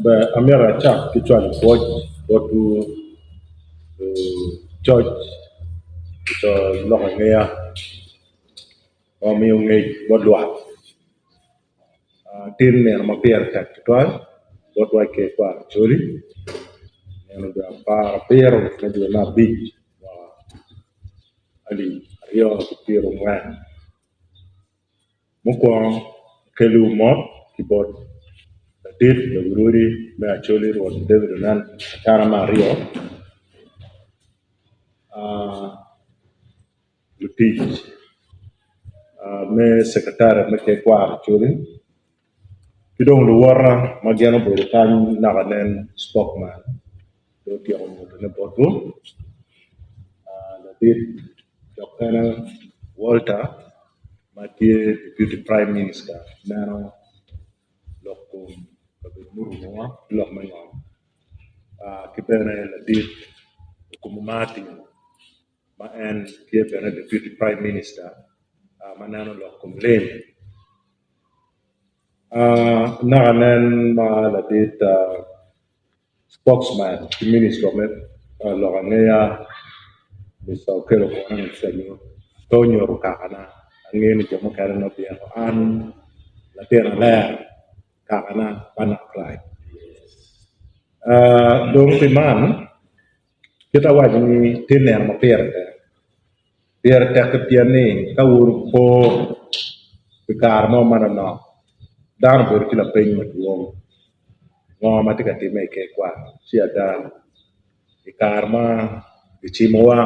Ber amyero acak ki cwalo pwoc botwu lucoc luco lok angeya ma omiyo ngec bot lwak tin nino ma pire tek tutwal botwa ki i kwaro Acholi nino dwe aparabiro me dwe me abic mwaka alip aryo ki pyerangwen. Mukwongo akeliwu mot ki bot ladit lawirwodi me Acholi Rwot David Onen Acana me aryo, lutic me cekretariat me ker kwaro Acholi ki dong luwota ma gin obedo kany naka nen spokman dong otyeko nyutone botwu ladit Dokene Walter ma tye deputy prime minister neno lok kom kabedo murumowa ki lok me ngom ki bene ladit Okumu Martin ma en tye bene deputy prime minister ma neno lok kom lim naka nen ma ladit Spokesman ki Minister me lok angeya Mister Okello Kono pe onyuto kakana angeyo ni jo mukene nongo byeko an latin aler kakana Banner Tribe dong pi man kit awaco ni tye nino ma pire tek, pire tek-ki pien ni ka wun wupo pi kare mo manonok dano obedo ki lapeny madwong ngo ma tye ka timme i ker kwaro ci ada i kare ma kicimowa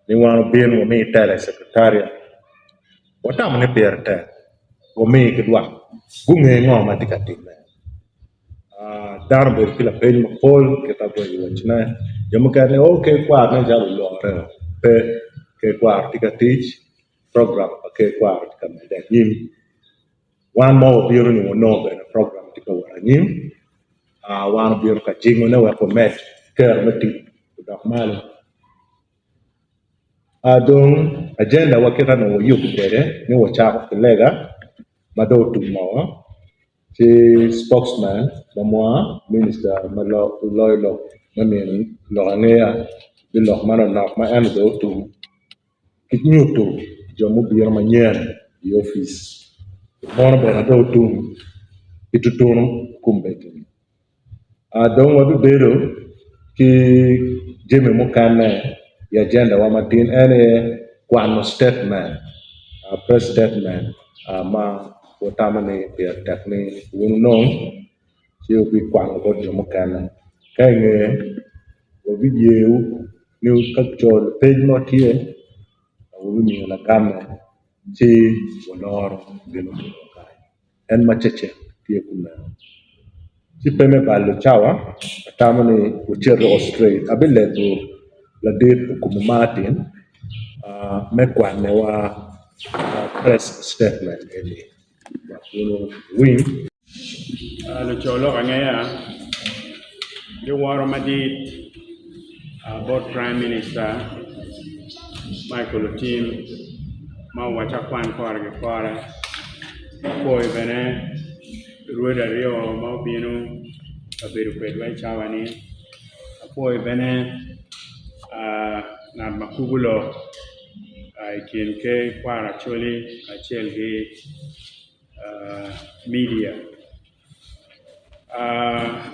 ni wan obin wami tela i cekretariat watamo ni pire tek wami ki lwak gunge ngo ma tye ka timme dano obedo ki lapeny mapol kit ma abedo ka wacone jo mukene ni oo ker kwaro nen calo olore oo pe ker kwaro tye ka tic program pa ker kwaro tye ka medde anyim wan ma wabino ni wanongo bene program tye ka wot anyim wan obino ka jingone wek wamed kero me tic odok malo. Dong ajenda wa kit ma onongo wayubo kwede ni wacako ki lega ma dong otum oo ci spokesman ma mwa minista ma loyo lok me mino lok angeya bilok manonok ma ento dong otum ki nyuto jo mubino manyen i opic mono bene dong otum ki tutunu kombeddi. Dong wabibedo ki jami mukene i ajendawa matin en aye kwano statement, press statement ma watamo ni pire tek ni wun wunong ci wubikwano bot jo mukene ka inge wabiyewu ni ka co peny mo tye wubimiyo lagamme ci waloro gin obedo kany. En ma cecek tye kumeno ci pe me balo cawa atamo ni wucit i Australia abilego ladit Okumu Martin me kwanewa press statement eni wek wun wuwiny. Luco lok angeya giworo madit bot Prime Minister Michael Otim ma owacca kwan kore ki kore Apwoyo bene rwodi aryo ma obino ka bedo kwedwa i cawa-ni apwoyo bene ngat ma kubo lok i kin ker kwaro Acholi kacel ki media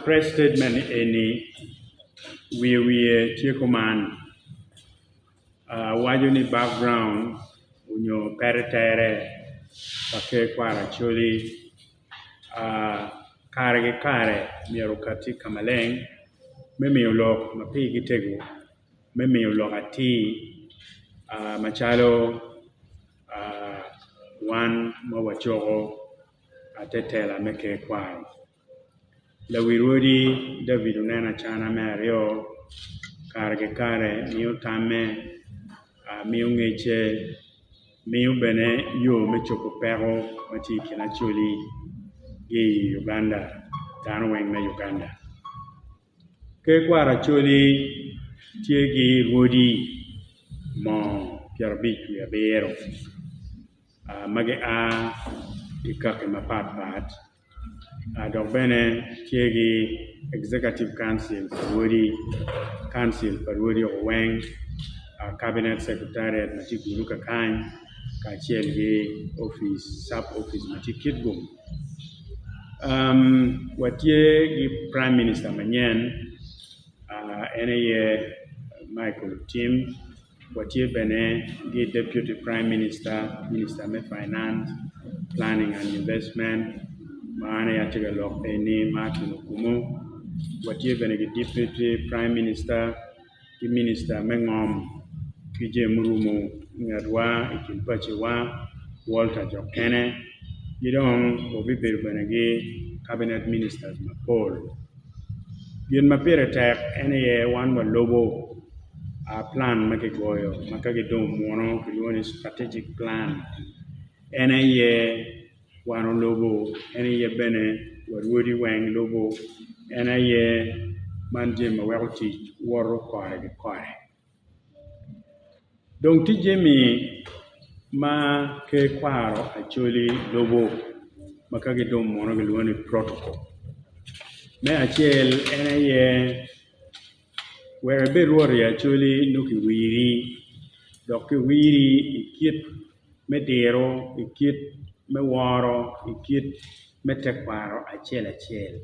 press statement eni wiye wiye tye kuman. Waco ni background onyo pete tere pa ker kwaro Acholi kare ki kare myero okati ka maleng me miyo lok ma pigi tego me miyo lok atir macalo wan ma wacoko ate tela me ker kwaro. Lawi rwodi David oneno acana me aryo kare ki kare miyo tamme miyo ngecce miyo bene yo me cobo peko ma tye i kin Acholi ki i Uganda dano weng me Uganda. Ker kwaro Acholi tye ki rwodi moo pyerabic wiye abiro ma gia i kaki mapatpat. Dok bene tye ki Executive Council pa rwodi, Council pa rwodi weng, Cabinet Secretariat ma tye i Gulu kakany kacel ki opic sub opic ma tye i Kitgum. Watye ki Prime Minister manyen en aye Michael Otim. Watye bene ki Deputy Prime Minister, Minister me Finance, Planning and Investment ma an aye atye ka lok eni Martin Okumu. Watye bene ki Deputy Prime Minister ki Minister me ngom ki jami murumo ngetwa i kin paciwa Walter Jokene ki dong wabibedo bene ki Cabinet Ministers mapol. Gin ma pire tek en aye wan walubo plan ma kigoyo ma ka gidong muno kilwongo ni strategic plan en aye wan olubo en aye bene warwodi weng lubo en aye man jami ma weko tic woto kore ki kore. Dong tye jami ma ker kwaro Acholi lubo ma ka gidong muno kilwongo ni protocol. Me acel en aye wek ibed rwot i Acholi nongo kiwiri dok kiwiri i kit me diro, i kit me woro, i kit me tekwaro acel acel.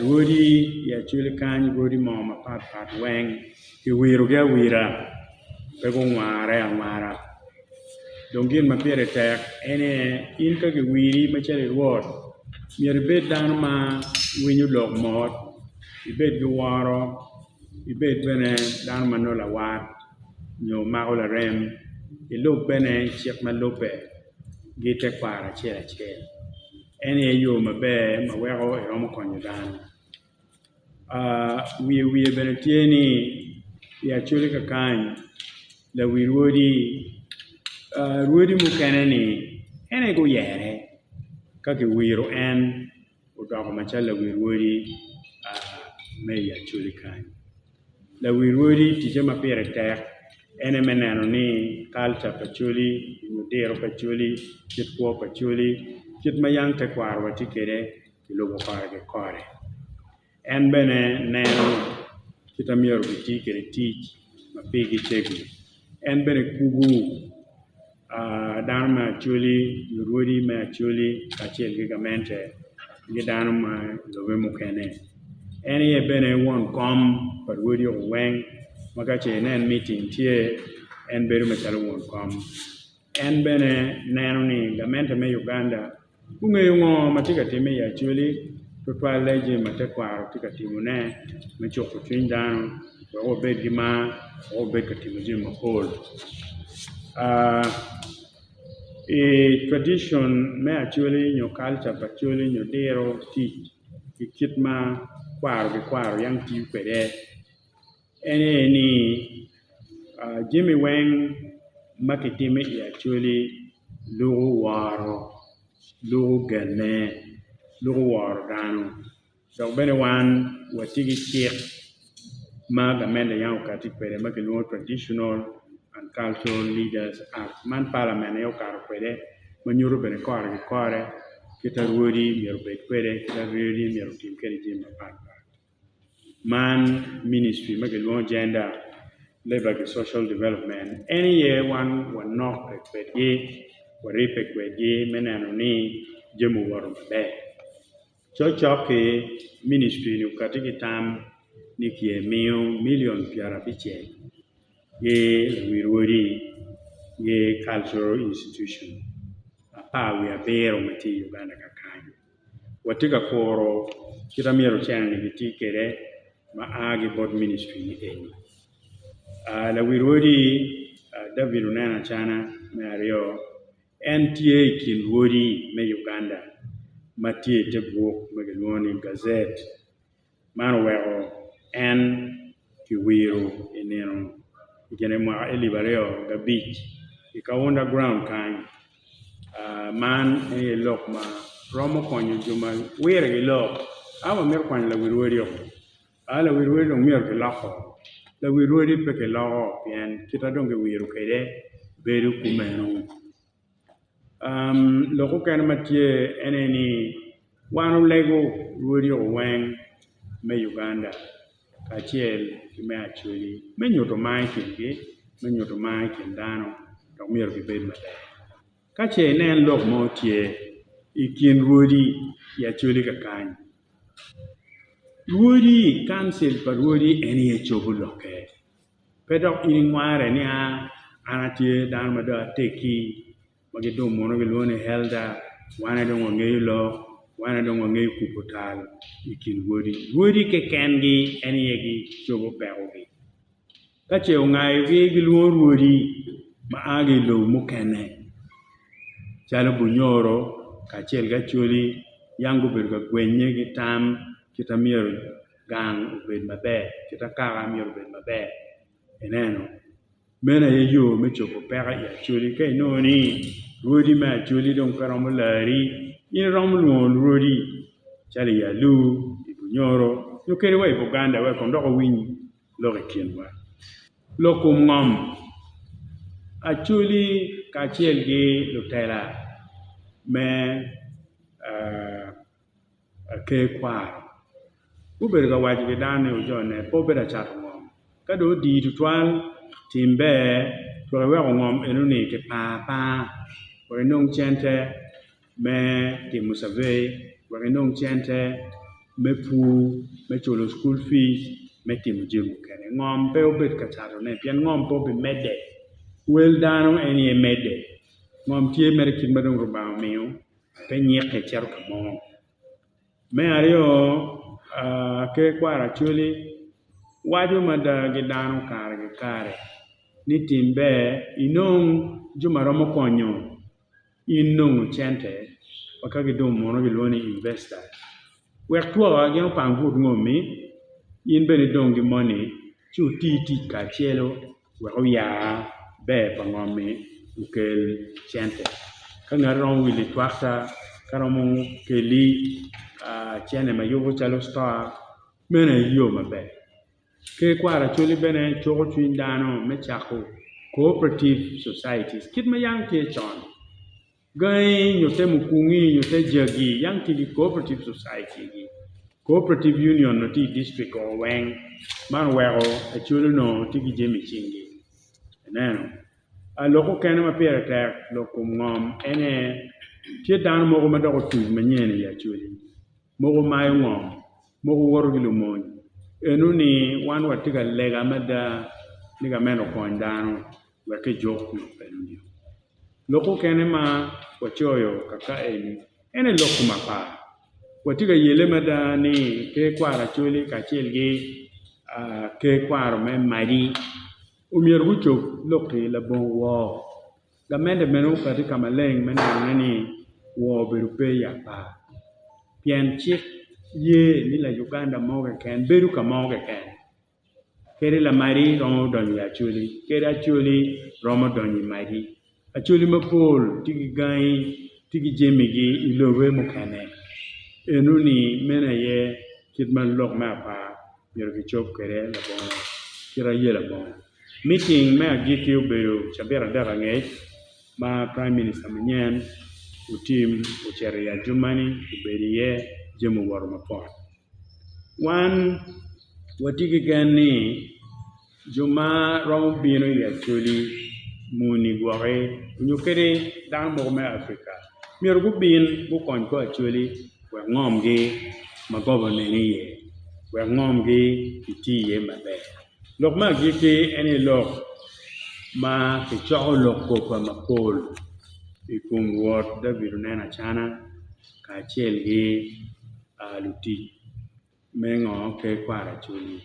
Rwodi i Acholi kany rwodi moo mapatpat weng kiwirogi awira pe gungware angwara dong gin ma pire tek en aye in ka kiwiri macalo irwot myero ibed dano ma winyo lok mot ibed ki woro ibed bene dano ma nongo lawat nyo mako larem ilub bene cik ma lubbe ki tekwaro acel acel en aye yo maber ma weko iromo konyo dano wiye wiye bene tye ni i Acholi kakany lawi rwodi rwodi mukene ni en aye guyere ka kiwiro en odoko macalo lawi rwodi me i Acholi kany. Lawi rwodi ticce ma pire tek en aye me neno ni kalca pa Acholi nyo diro pa Acholi, kit kwo pa Acholi, kit ma yang tekwarowa tye kwede kilubo kore ki kore. En bene neno kit ma myero kiti kwede tic ma pigi tego. En bene kubo dano me Acholi nyo rwodi me Acholi kacel ki gamente ki dano ma i lobe mukene. En aye bene won kom pa rwodi weng ma ka ce inen miting tye en bedo macalo won kom. En bene neno ni gamente me Uganda Gungeyo ngo ma tye ka timme i Acholi, tutwalle jami ma tekwaro tye ka timone me cuko cwiny dano wek wabed ki mar wek wabed ka timo jami mapol. I tradition me Acholi nyo kalca pa Acholi nyo diro tic ki kit ma kwaro ki kwaro yam tiyo kwede en aye ni jami weng ma kitimo i Acholi luko woro, luko genne, luko woro dano dok bene wan watye ki cik ma gamente yam okati kwede ma kilwongo ni traditional and cultural leaders act man palament aye okato kwede ma nyuto bene kore ki kore kit ma rwodi myero obed kwede kit ma rwodi myero otim kwede jami mapatpat. Man ministry ma kilwongo gender, labour ki social development en aye wan wanokke kwedgi waribbe kwedgi me neno ni jami owoto maber cokcok-ki ministry ni okati ki tam ni kiye miyo million pyerabicel ki lawi rwodi ki cultural institution 17 ma tye i Uganda kakany. Watye ka kuro kit ma myero cene-ni giti kwede ma a ki bot ministry ni eni. Lawi rwodi David Oneno Acana me aryo en tye i kin rwodi me Uganda ma tye i te buk ma kilwongo ni gazet. Man oweko en kiwiro i nino i kine mwaka elip 2005 i Kaunda Ground kany. Man aye lok ma romo konyo jo ma wire ki lok. A wamito kwanyo lawi rwodi-o, a lawi rwodi dong myero kiloko, lawi rwodi pe kiloko pien kit ma dong kiwiro kwede bedo kumeno. Lok mukene ma tye en aye ni. Wan olego rwodi weng me Uganda kacel ki me Acholi me nyuto mar i kingi, me nyuto mar i kin dano dok myero gibed maber. Ka ce inen lok mo tye i kin rwodi i Acholi kakany, rwodi, kancil pa rwodi en aye cobo lokke. Pe dok in ingware ni aa an atye dano ma dong ateggi ma gidong munu gilwongo ni elder wan aye dong wangeyo lok, wan aye dong wangeyo kubo tal i kin rwodi. Rwodi kekengi en aye gicobo pekogi. Ka ce ongayogi gilwongo rwodi ma a ki i lobo mukene calo Bunyoro kacel ki Acholi yang gubedo ka gwenye ki tam kit ma myero gang obed maber kit ma kaka myero obed maber ineno meno aye yo me cobo peko i Acholi ka inongo ni rwodi me Acholi dong pe romo lari in iromo lwongo rwodi calo i Alur, i Bunyoro nyo kadi wa i Buganda wek kong dok owiny lok i kinwa. Lok kom ngom, Acholi kacel ki lutela me ker kwaro gubedo ka waco ki dano ni ojone pe wubedo ka cato ngom ka dong odii tutwal tim ber twak iweko ngom enoni kipar apara wek inong cente me timo cavey wek inong cente me pur, me culo cukul pic, me timo jami mukene. Ngom pe obed ka catone pien ngom pe obimedde, wel dano en aye medde, ngom tye mere kit ma dong Rubanga omiyo pe nyikke cito ka mo. Me aryo ker kwaro Acholi waco mada ki dano kare ki kare ni tim ber inong jo ma romo konyo in nongo cente ma ka gidong munu gilwongo ni investor wek twoka gin opang but ngomi in bene idong ki moni ci wuti tic kacelo wek oyar ber pa ngomi okel cente ka ngat romo wilo tractor ka romo keli cente ma yubo calo store meno aye yo maber. Ker kwaro Acholi bene cuko cwiny dano me cako cooperative societies kit ma yang tye con. Gangi nyo te mukungi nyo te jagi yang tye ki cooperative society gi. Cooperative union onongo tye i district o weng man oweko Acholi onongo tye ki jami i cingi. Ineno? Lok mukene ma pire tek lok kom ngom ene tye dano mogo ma dok otuc manyen i Acholi mogo mayo ngom Mogo woto ki lumony. Eno ni wan watye ka lega mada ni gamente okony dano wek kijuk lok eno-ni. Lok mukene ma wacoyo kaka eni en aye lok kom apar. Watye ka yelle mada ni ker kwaro Acholi kacel ki ker kwaro me Madi omyero gucob lok-ki labongo woo. Gamente bene okati ka maleng me nenone ni woo obedo pe i apar pien cik ye ni la Uganda mo keken bedo ka mo keken kadi lamadi romo donyo i Acholi kadi Acholi romo donyo i madi Acholi mapol tye ki gangi tye ki jamigi i lobe mukene enoni meno aye kit ma lok me apar myero kicob kwede labongo kit ayela mo. Miting me agikki obedo cabit adek angec ma Prime Minister manyen otim ocito i Adjumani obedo iye jami owoto mapol. Wan watye ki gen ni jo ma romo bino i Acholi muni gwoki nyo kadi dano mogo me Africa myero gubin gukony kor Acholi wek ngomgi ma goba onen iye wek ngomgi kiti iye maber. Lok me agikki en aye lok ma kicoko lok goba mapol i kom Rwot David Onen Acana kacel ki lutic me ngo ker kwaro Acholi.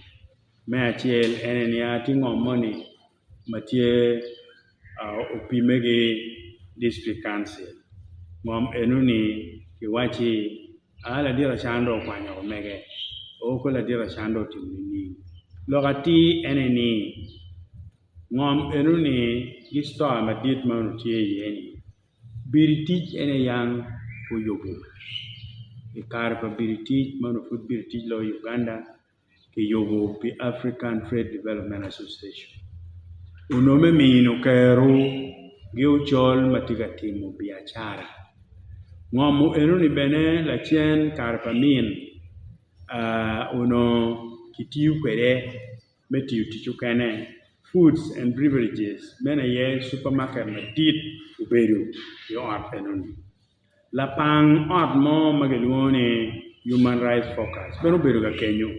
Me acel en aye niya tye ngom moni ma tye opimme ki dictrict council ngom enoni kiwacci Aa ladit Acan dong okwanyo woko mege oo kong ladit Acan dong otimo nining? Lok atir ene ni ngom enoni ki citoa madit ma onongo tye iye ni biritic ene yang oyubo i kare pa biritic ma onongo pud biritic loyo Uganda kiyubo pi African Trade Development Association onongo me mino kero gi ocol ma tye ka timo biacara. Ngom enoni bene lacen kare pa min onongo kitiyo kwede me tiyo tic okene foods and beverages meno aye supermarket madit obedo i ot enoni. Lapang ot mo ma kilwongo ni Human Rights Focus bene obedo ka kenyo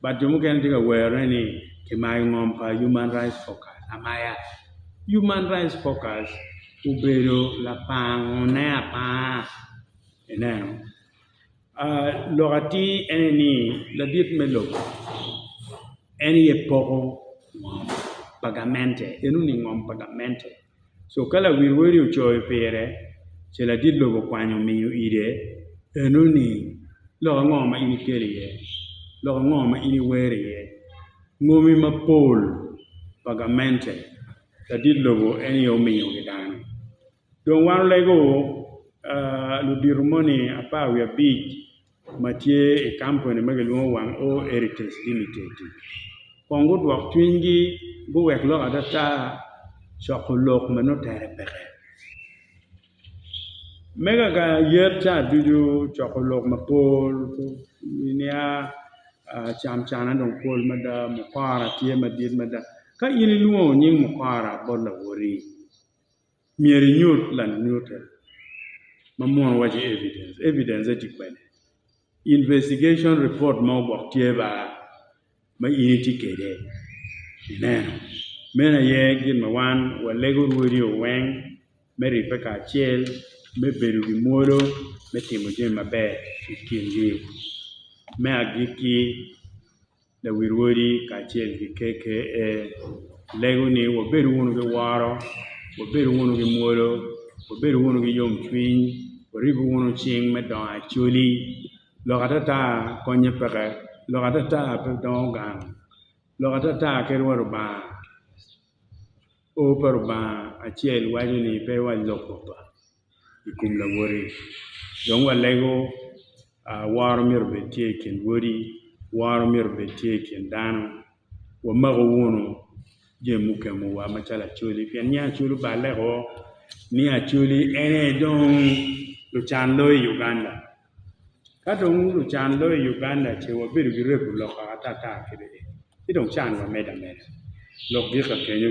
but jo mukene tye ka werone ni kimayo ngom pa Human Rights Focus amaya. Human Rights Focus obedo lapangone apanga ineno lok atir ene ni ladit me lobo en aye poko ngom pa gamente enoni ngom pa gamente. Co ka lawil wodi ocoyo pire, ce ladit lobo okwanyo omiyo ide, enoni lok ango ma in ikelo iye? Lok ango ma in iwero iye? Ngomi mapol pa gamente ladit lobo en aye omiyo ki dano. Dong wan olego ludito moni 15 ma tye i kampuni ma kilwongo Wang O Heritage Limited-ti kong gudwok cwinygi guwek lok atata coko lok ma nongo tere peke. Me kaka yet ca ducu coko lok mapol nia camcana dong pol mada mukora tye madit mada ka in ilwongo nying mukora bot lawoti Myero inyut lanyute ma muno waco ni evidence, evidence tye kwene? Investigation report mo gwok tye ba ma in itye kwede ineno meno aye gin ma wan walego rwodi weng me ribbe kacel me bedo ki mwolo me timo jami maber i kingi me agikki. Lawil wodi kacel ki KKA lego ni wabedo wunu ki woro, wabedo wunu ki mwolo, wabedo wunu ki yomcwiny, waribu wunu cing me dongo acholi. Lok atata konye peke, lok atata pe dongo gang, lok atata kadi wa Lubanga. O pa Lubanga acel waco ni pe iwac lok goba i kom lawoti. Dong walego woro myero obed tye i kin rwodi, woro myero obed tye i kin dano, wamaku wunu jami mukemowa macalo acholi pien nying acholi oballe o ni acholi en aye dong lucan loyo i Uganda. Ka dong lucan loyo i Uganda ce wabedo ki repo lok atata kede ci dong can wamedde ameda lok gika kenyo.